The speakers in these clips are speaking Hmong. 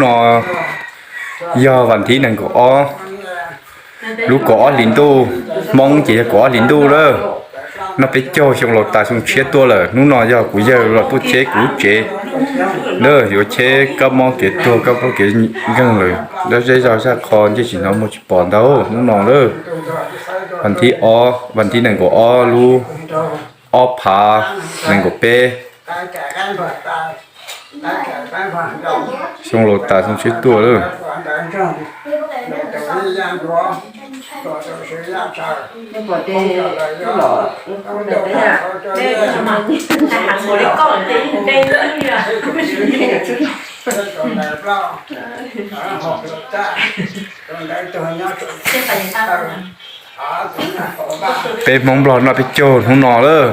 No yog vas thib nees nkaum ob, lub kaum ob hlis ntuj, Hmoob ces yog kaum ob hlis ntuj lawm. Noj peb caug xyoo laus tas xyoo tshiab tuaj lawm. Hnub no yog kuv yawg los tuaj cheb kuv lub tsev lawm, yuav cheb kab mob kev tuag kab mob kev nkeeg lawm. Dab zeb zog zaj qho ntsej tsis hnov muag tsis pom ntau hnub no lawm. Vas thib ob, vas thib nees nkaum ob lub ob phav nees nkaum peb. Xyoo laus tas xyoo tshiab tuaj lawm. Peb Hmoob Nplog noj peb caug hnub no lawm.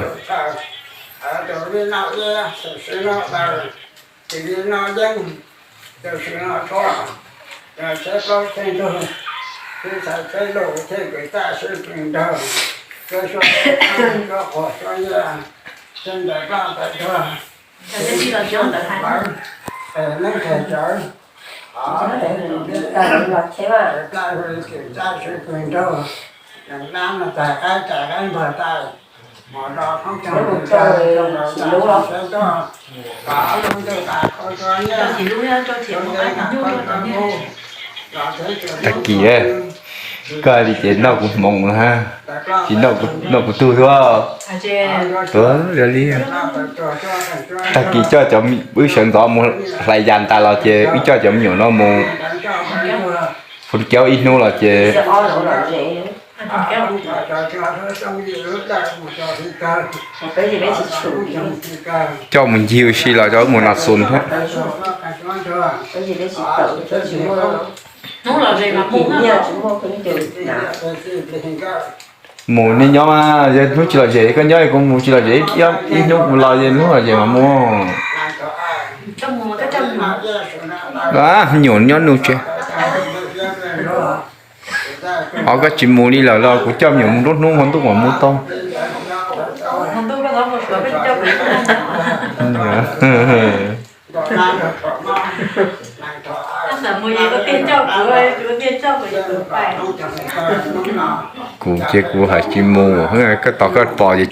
Tag kis koj li ces noj kuv hmoov, tsis noj kuv tug thuab. Tuav li, tag kis coj cov, wb sawv ntxov mus hlais yas tas los ces wb coj cov me nyuam no mus phoos kiaub ib hnub los ces coj mus ncig ua si los coj mus no xus thiab. Mus nej nyob mas, yog hnub tsis lom zem koj nyob, kuv mus tsis lom zem, ib hnub kuv los, yog hnub lom zem mas mus. Me nyuam nyob nuj tsev. Ho koj tsis mus li lawm los kuv coj me nyuam mus nruab hnub hmo ntuj mam mus tau. Kuv ces kuv hais tsis mus, koj tos koj pom ces.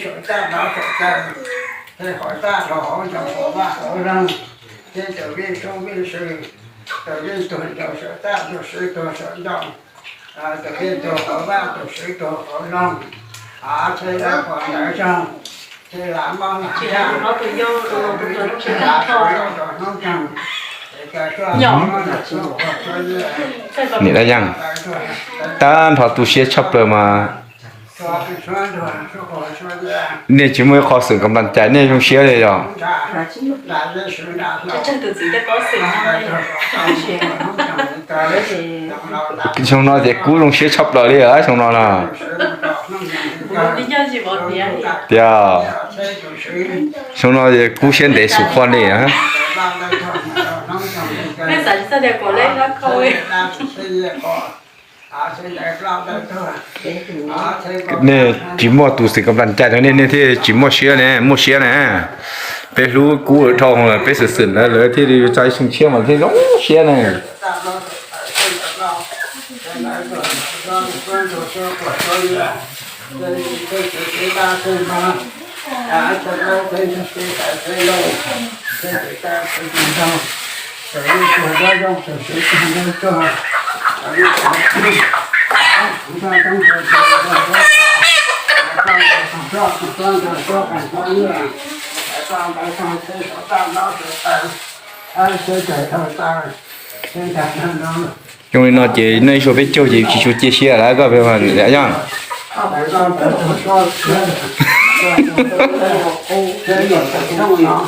Niam Dab Yeej, tag nrho tu siab tshaj plaws mas nej tsis muaj ib qho xwm kam plas cais nej zoo siab li yog? Xyoo no ces kub zoo siab tshaj plaws li xyoo no na. Tias xyoo no ces kub siab ntev xum qhua li. Nej tsis muaj tus xwm kam plas cais rau nej, nej thiaj tsis muaj siab ne, muaj siab ne. Peb hlub kub lawm dhau lawm, peb xwm xwm ntawd lawv thiaj li yuav tso ib xyoo tshiab mas thiaj zoo siab ne. Zoo li no ces nej ib suav peb caug ces tsis tshua cia siab lawm koj yog.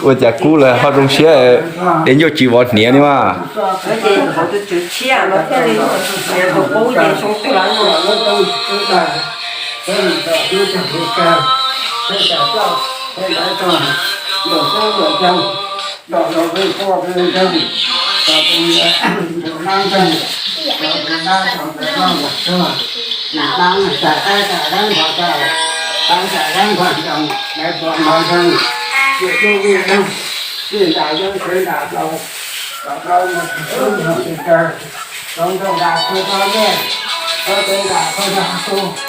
Ua cas kub lawv ho zoo siab, es ncauj tsis vov hniav li mas.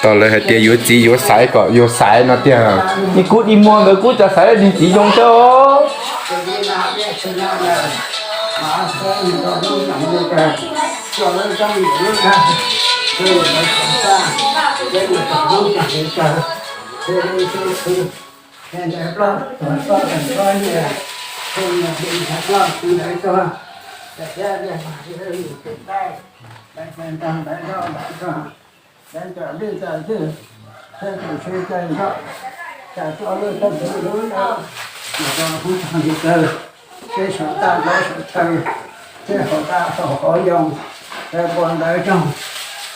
Tau lawv hais tias yuav txiv yuav xaiv kom yuav xaiv no tiag. Niag kub dig muag ntawd kub tsa xaiv leej txiv zoo xwb. Ntawd cov vij cov cwj, thiab tus sib ceg nrog, cas tuaj lub toj lub lub, mus rau hub tag li kawg, peb saum toj saum chaw, peb saum toj saum qhov yoog, peb pua ntawv roog,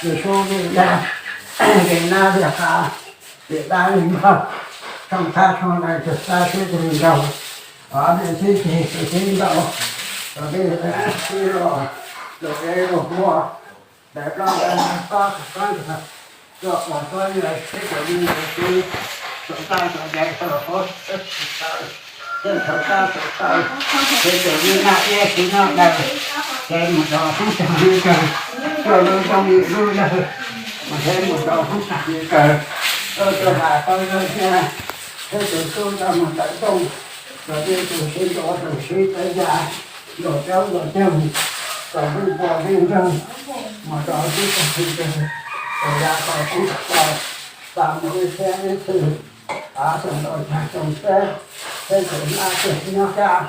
Yexus vim dag, vim nab vim qav, vim dab vim npog, rooj txhab rooj naim tus txhab sib tug nraug, qhov nej sib ceg tus sib ntaus, tus sib los, tus sib los muaj, daim plaub ntawv no kob kob ntawd, tuaj pom tuaj yawg seb tus me tus txiv, saum toj saum chaw saum qhov, saum toj saum chaw, ces tus me noj iab txiv noj daws, ces mus rau hub tag li kawg, tuaj lub rooj lub lawg, mus thiab mus rau hub tag li kawg, tuaj tuaj tas tau yawg thiab, thiab tus tub tau mus tawm rooj, tus tij tus sib ntaus tus sib tawv ya, ntaus caub ntaus coog, tus vij pua vij nroog, mus rau hub tag li kawg, tus ya tau hub tag tau, tau mus ib thiab ib txhis, av xeem ntaus cag xeem teb, thiab tus nab thiaj nyob kab,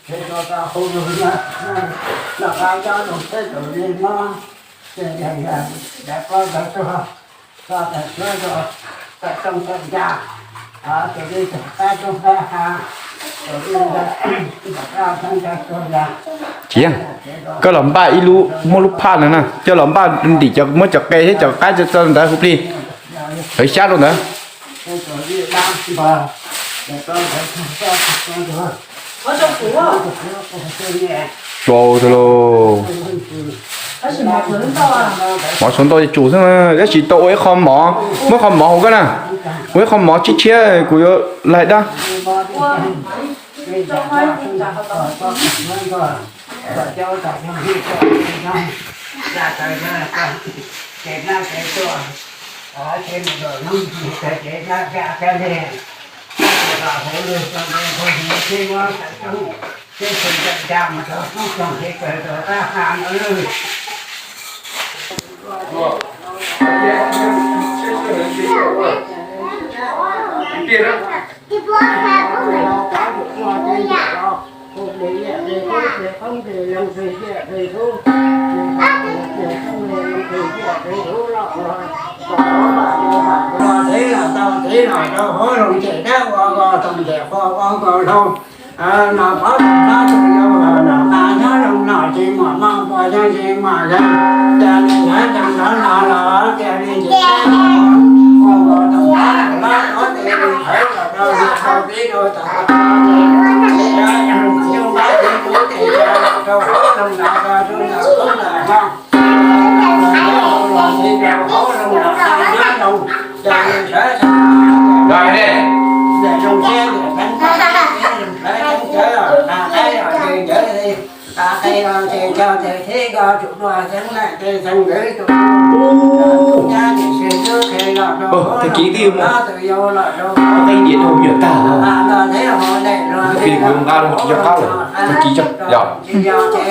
ces tau tau hu lug noj qab nyob zoo thiab tus li no, ces yog yog daim plaub ntawv tuag, tso tawm suab rau tawm rooj tawm ncas, tus li tawm qab roob qab hav, tus li ntawm qab xeeb ntawd tuag ya. Tsis yog, koj los npaj ib lub, muab lub phaj no na, coj los npaj ntim cov, muab cov qe thiab cov qaib tso ntawd hu plig, lawv xyab rau ntawd. Tsuas tau lauj. Mov tshuav ntau xwb, tab sis tau ua ib qho mov, muab qho mov hauv koj na, ua ib qho mov tshiab tshiab kuv yuav laig dab. Los txiv los tau txiv los rau hauv loo ces dab ua ko toom ces qhua ua ko hlau. Los pov tus pab tus yau los nqa nyob zoo los tsis muaj mov pua yeeb tsis muaj yeeb, cas li nyob zoo los no los cas li ces ua ko toom pab los los tov ces li thawv los rau li thau tib rau tom rau hauv loo los rau rau los koob los no. Tag kis twb yuav mus, tag kis twb yuav tag, tag kis kuv yuav nqa los tsis nco qab lawm, tag kis yog. Tus yau tuav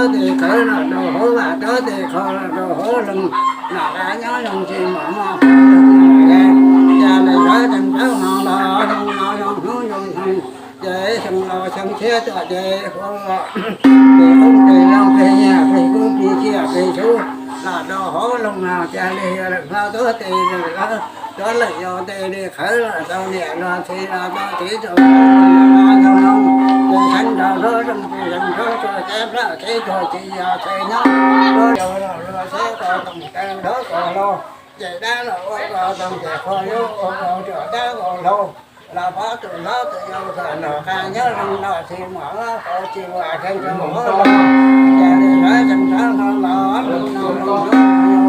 tes kawv los rau hauv vaj, tuav tes kho los rau hauv loog, noj qab nyob zoo tsis muaj mov, cas li yuav tseem tawv hmo los zoo no zoo hnub zoo nyoog, ces xyoo laus xyoo tshiab tuaj ces hu los plig qoob plig loo plig nyiaj plig kub plig ciaj plig txhuv los rau hauv loog no, cas li yog lawm hlob tuav tes lawm hlob Cov lawm yog tes li qhawv los tau niam los txiv los tau txiv tau ntoo ntoo, ces sab nrog nrog zoo ces zoo nrog tsuas cab plab txiv tuag txiv yog txhais nyob, yau los luag txheb ko toom caw nrog ko hlau, ces dab los ua ko toom ces qhua yau ua ko ruam dab ko hlau, los pov tus hlob tus yau kom nrog qab nyob zoo los tsis muaj qhov tsis muaj kheej rau hauv los, ces li sab tseem sab hlau los zoo no zoo no,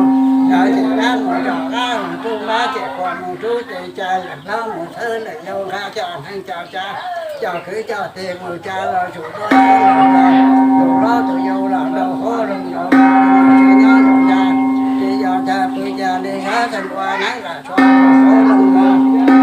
yog ces dab mus rov qab tus hlob ces qhua mus rub ces ca lawm hlob mus txhawb lawm yau nqa cov neeg cov tsav cov kwv cov tij mus tsa los tsum tuaj tus hlob tus yau los rau hauv zoo no, tsis nyob zoo ntag, tsis yog tag pw cas li sab tseem ua neeb nqa tshua rau hauv zoo no.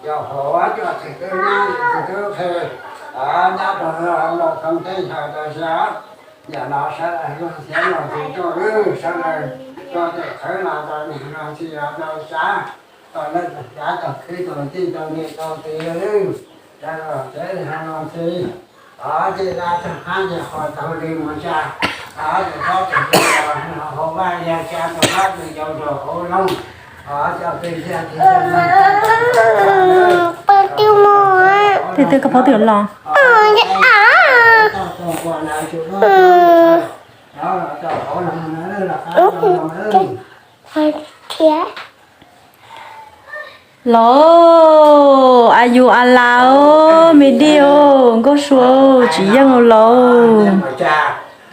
Yog hauv cov txiv tub nyab txiv tub qhe, nyab rau hauv lub koom teb chaws rau xyov, yam no sawv daws luag txhiaj luag txhij tuaj wb sawv daws tuaj tes qhawv los rau niam los txiv los rau xyov, rau leej rau xyov, rau kwv rau tij rau niam rau txiv wb, sawv daws tsev luag txhij, ces dab tag hab ces qhua taug li mus tsa, tus hlob tus yau los hauv vaj yog tsa tus hlob tus yau rau hauv loog, cov tij thiaj tij Peb twb koj phob twb los. Los, a yus a las, me dij, nkauj sua tsis yeej los.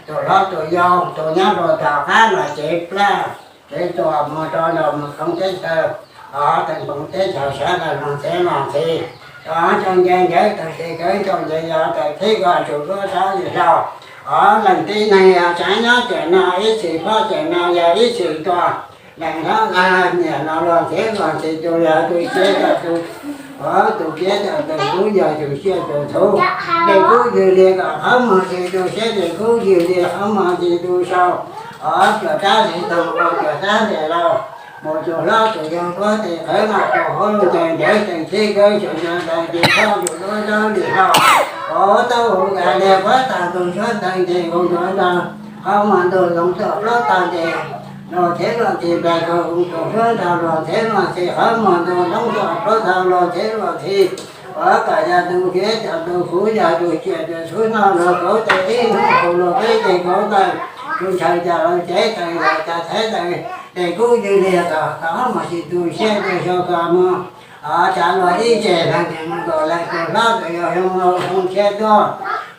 Tus hlob tus yau tus nyob rau tom qab no ces plab ces tuaj mus rau nram mus koom teb chaws, teem koom teb chaws sawv daws luag txhiaj luag txhij, cov nce ncev tag kis kawg cov nce yos tag thib ko tsum duab rab li hlau, leej tib neeg yog tsav nyob ces no ib txhis phob ces no yog ib txhis tuag, leej hlob leej niam no luag txhiaj luag txhij tus yog tus siav coj tus, tus siav coj tus kub yog tus siav tus txhuv, dej kub ywg li kom qhov muag txhij tus siav, dej kub ywg li qhov muag txhij tus sau, cov rab li toog ua cov rab li laus, mus tus hlob tus yau puab tes qhawv los rau hauv loog ces ntev teem thib kawg tseem nyob ntawd ces phob tus duab rab li hlau, ua tau huv kas li puab tag tus suab ntawd ces nkaus ntuav ntawd, qhov muag ntuj zoov tuaj plaub tag ces luag txhiaj luag txhij, nplaig kaus tus suab ntawd luag txhiaj luag txhij, qhov muag ntuj zoov tuaj plaub tag luag txhiaj luag txhij, ua kom yog tus siav coj tus kub yog tus siav tus txhuv no luag kauv tes ib hnub kaus luag peb tes kauv taw, tus ntshaw coj luag cev taw, luag coj thaib taw, dej kub ywg li kom qhov muag txhij tus siav tus sau kom mus, tsa luag ib tse leeg ces mus nkaus leej tus hlob tus yau zoo zoo siab tuaj,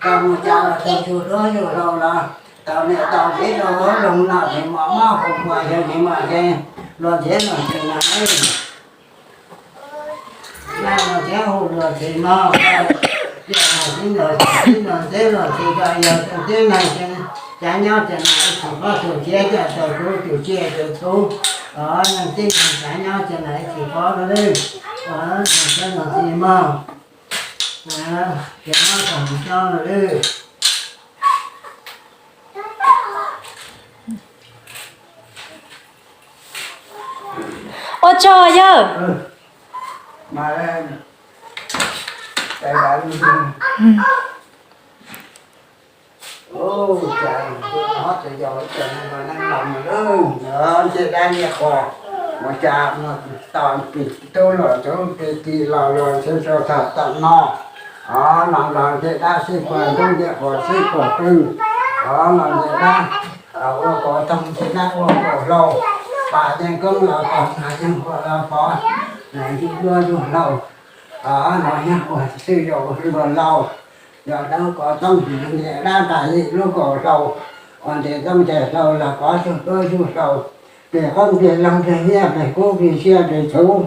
kom mus tsa luag tug tug duab yug hlau los tau niam tau txiv rau hauv loog no tsis muaj mob hauv puas yog tsis muaj nkeeg, luag txhiaj luag txhij no, luag txhiaj hu luag txhij no, txhiaj luag txhij, luag txhiaj luag txhij ko yog tus tib neeg tsav nyob tsav no ib txhis phob tus siav coj tus kub tus siav tus txhuv, leej tib neeg tsav nyob tsav no ib txhis phob no lawm, luag txhiaj luag txhij mog, ces muab tau mus coj lawm. Ua tsaug yawg. Ub, cas tus hob tus yau ib co neeg no neej laus mus lawm, nce dab nce qhua, ua cas mus tom pim tub los tub, pim tim los los, sib rau tham tom no. Os, los los nce dab sib puag ntub, nce qhua sib puag pw. Os, los nce dab ua kaus toog, nce dab ua kaus hlau. Pam yeej koob los pom, nas yeej huam los pom, nas yug duab yug hlau. Os, los yog ua xwb yog ua hluas laus, yog dab kaus toog, nce dab tas yim lub kaus hlau. Ua ntes tooj ntes hlau los pov yug duab yug hlau, pem qoob pem loo, pem nyiaj pem kub, pem sia pem txhuv,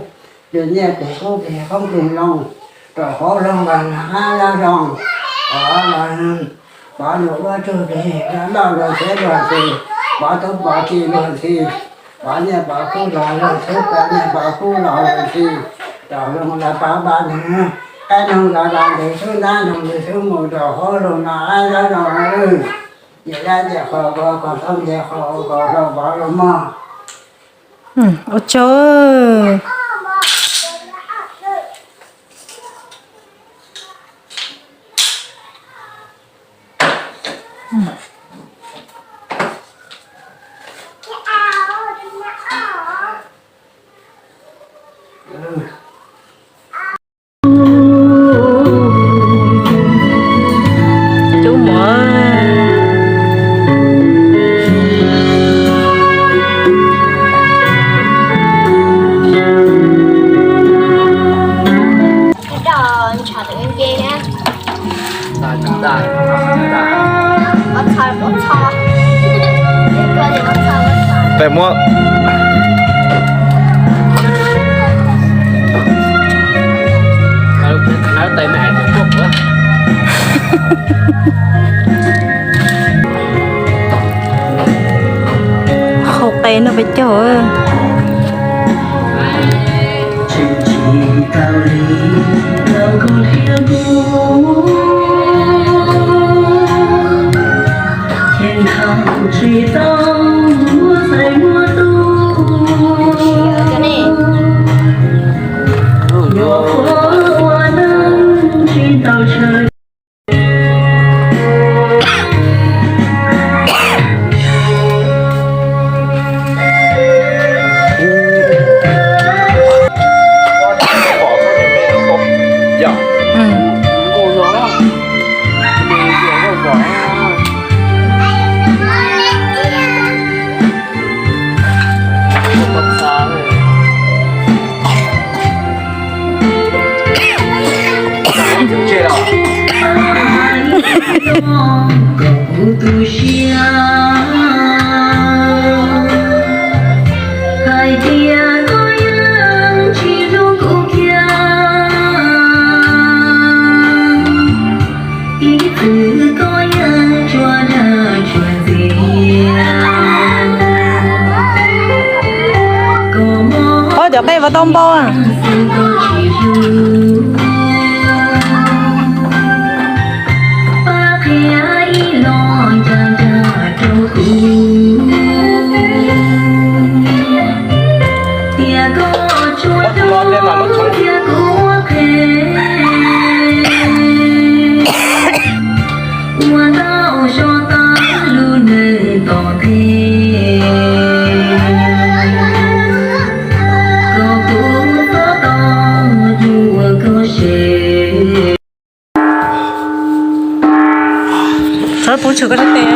pem nyiaj pem kub, pem qoob pem loo, rau hauv lub npas nag qab dab zoo. Os, los pov luag duab tug pem, pov noj luag teb luag ntxhi, pov tub pov ki luag ntxhi, pov nyiaj pov kub los luag txhub, pov nyiaj pov kub los luag ntxhi, rau loo los pov npas nag, qaib noog los los ntws xub ntab, noog ntws xub mus, rau hauv lub npas nag qab dab zoo. Nce dab nce qhua ua kaus toog, nce qhua ua kaus hlau, pov los mog. Ua tsaug. Cub muam. Tais muab. Qhau qe no pes caug. Kuv tu siab hais tias koj yeej tsis hlub kuv kiag, ib txwm koj yeej tsuas dag tsuas txias. Ob cov qej ua tau npau. Txhob pub tshwm koj sab tes.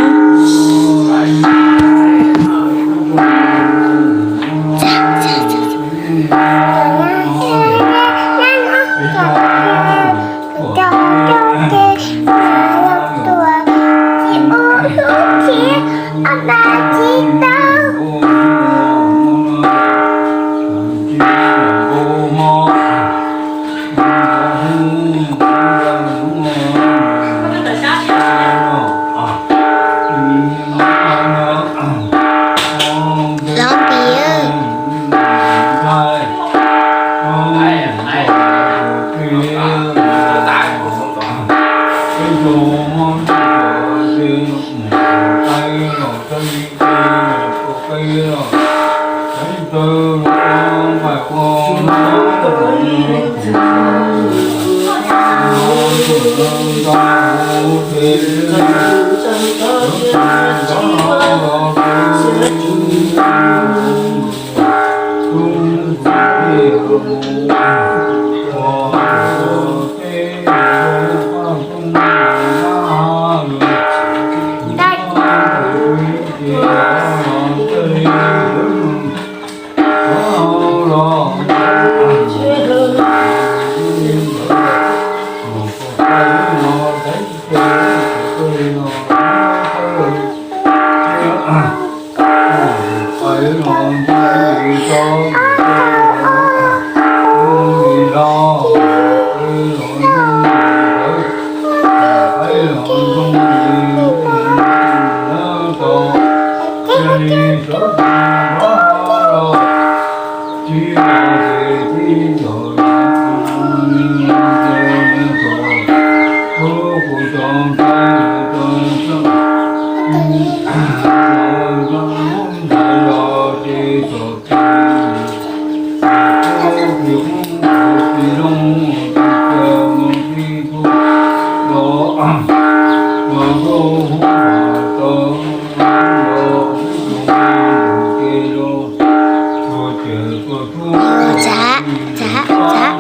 Tsa, tsa, tsa.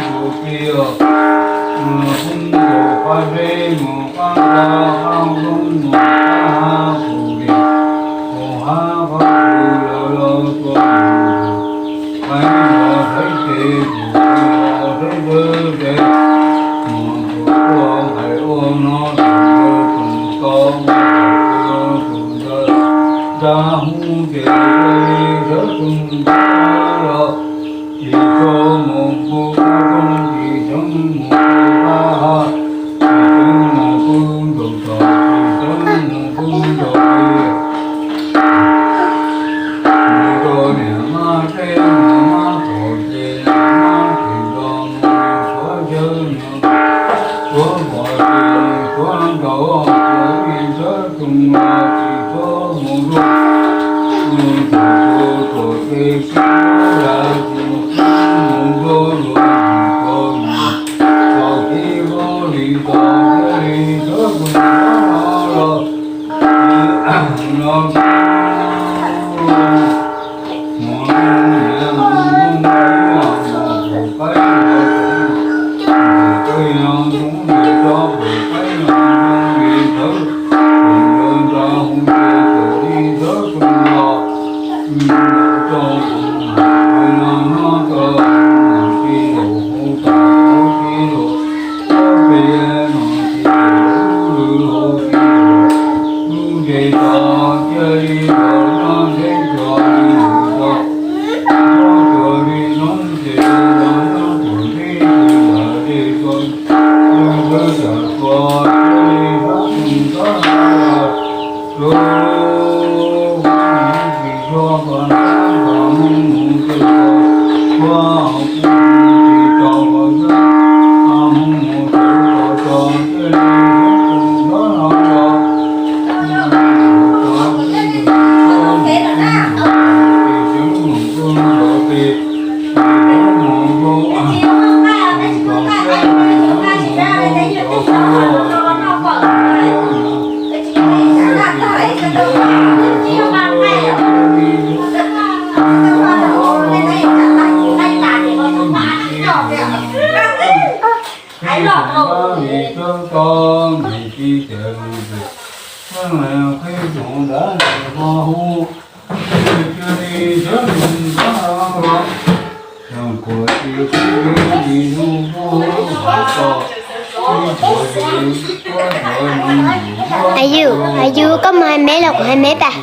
Ayub, Ayub, koj mus hais meb los kuv hais meb pas.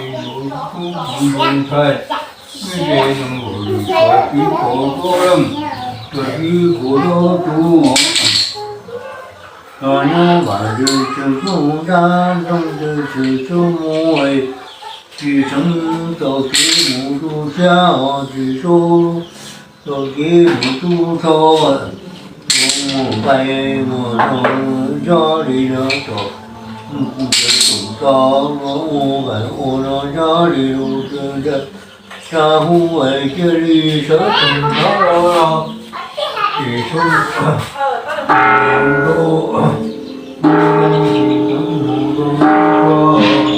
Tsis txheeb txoj kev mus tu siab os, tsis txheeb txoj kev mus tu so, mus pais mus rau nyob li no tom, mus kuv tus tod mus ua pais ua no nyob li lus twg ntawd, tsa hu es cia li sawv tsees thov los, ces txhob mus rau, mus rau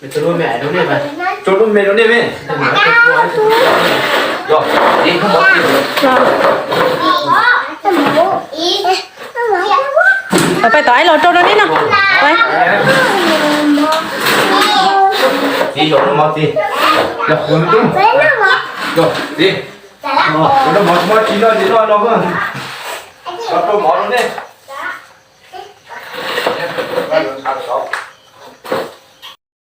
Rau lub me rau nej mas. Rau lub me rau nej me. Yog, ib, koj mov ib. Pais tom ib los rau rau neb no. Txiv, yog lub mov txiv. Yog, yog me tub. Yog, txiv. Yog lub mov, mov tsis noj tsis noj no. Rau mov rau nej.